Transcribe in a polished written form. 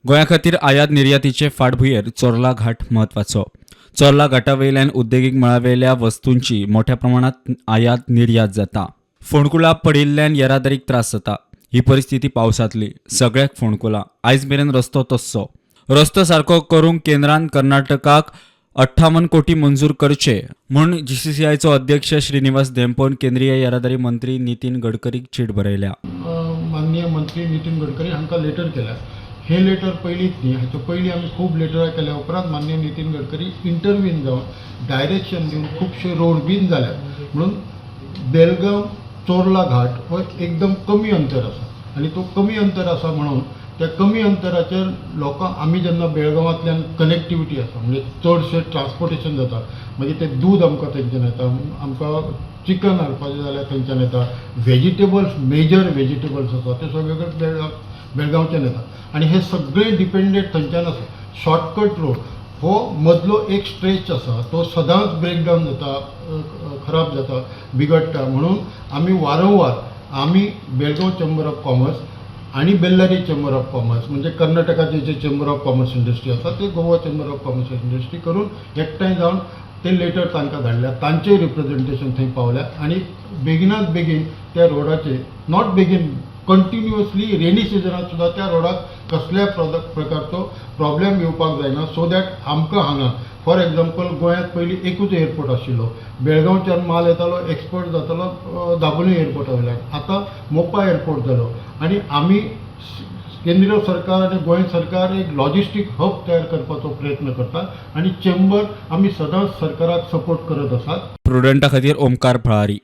गोंया खातीर आयात निर्यातीचे फाटभुंयेर चोर्ला घाट म्हत्वाचो. चोर्ला घाटा वयल्यान उद्देगीक मळावेल्या वस्तूंची मोठ्या प्रमाणात आयात निर्यात जाता. फोंडकुलां पडिल्ल्यान येरादारीक त्रास जाता. ही परिस्थिती पावसांतली. सगळ्याक फोंडकुलां. आयज मेरेन रस्तो तस्सो. रस्तो सारको करूंक केंद्रान कर्नाटकाक 58 कोटी मंजूर करचे म्हूण जीसीसीआयचो अध्यक्ष श्रीनिवास धेंपोन केंद्रीय येरादारी मंत्री नितीन गडकरीक चीट बरयल्या. माननीय मंत्री नितीन गडकरी हांकां लेटर केल्या. हे लेटर पयलींच न्ही, हाचे पयलीं आमी खूब लेटरां केल्या उपरांत माननीय नितीन गडकरी इंटरवीन जावन डायरेक्शन दिवन खुबशे रोड बीन जाल्यात. म्हणून बेलगांव चोर्ला घाट हो एकदम कमी अंतर आसा आनी तो कमी अंतर आसा म्हणून त्या कमी अंतराचेर लोकांक आमी जेन्ना बेळगांवांतल्यान कनेक्टिविटी आसा, म्हणजे चडशें ट्रान्सपोर्टेशन जाता. मागीर तें दूद आमकां थंयच्यान येता, आमकां चिकन हाडपाचें जाल्यार थंयच्यान येता, व्हेजिटेबल्स, मेजर व्हेजिटेबल्स आसा ते सगळे बेळगांवच्यान येता आनी हे सगळे डिपेंडेड थंयच्यान आसा. शॉर्टकट रोड हो मदलो एक स्ट्रेच आसा, तो सदांच ब्रेकडावन जाता, खराब जाता, बिगडटा. म्हणून आमी वारंवार आमी बेळगांव चेंबर ऑफ कॉमर्स आनी बेल्लारी चेंबर ऑफ कॉमर्स, म्हणजे कर्नाटकाचे जे चेंबर ऑफ कॉमर्स इंडस्ट्री आसा ते Goa chamber of commerce industry करून एकठांय जावन ते लेटर तांकां धाडल्या. तांचे रिप्रेझेंटेशन थंय पावल्या आनी बेगिनात बेगीन त्या रोडाचे, not बेगीन, कंटिन्युअसली रेनी सिजनात सुद्दां त्या रोडाक कसल्या प्रकारचो प्रॉब्लेम येवपाक जायना, सो that आमकां हांगा, फॉर एग्जाम्पल, गोंयांत पयलीं एकूच एअरपोर्ट आशिल्लो. बेळगांवच्यान माल येतालो, एक्सपोर्ट जातालो दाबोळी एअरपोर्टा वयल्यान. आतां मोपा एअरपोर्ट जालो आनी आमी केंद्र सरकार आनी गोंय सरकार एक लॉजिस्टीक हब तयार करपाचो प्रयत्न करता आनी चेंबर आमी सदांच सरकाराक सपोर्ट करत आसात. प्रुडंटा खातीर ओमकार फळारी.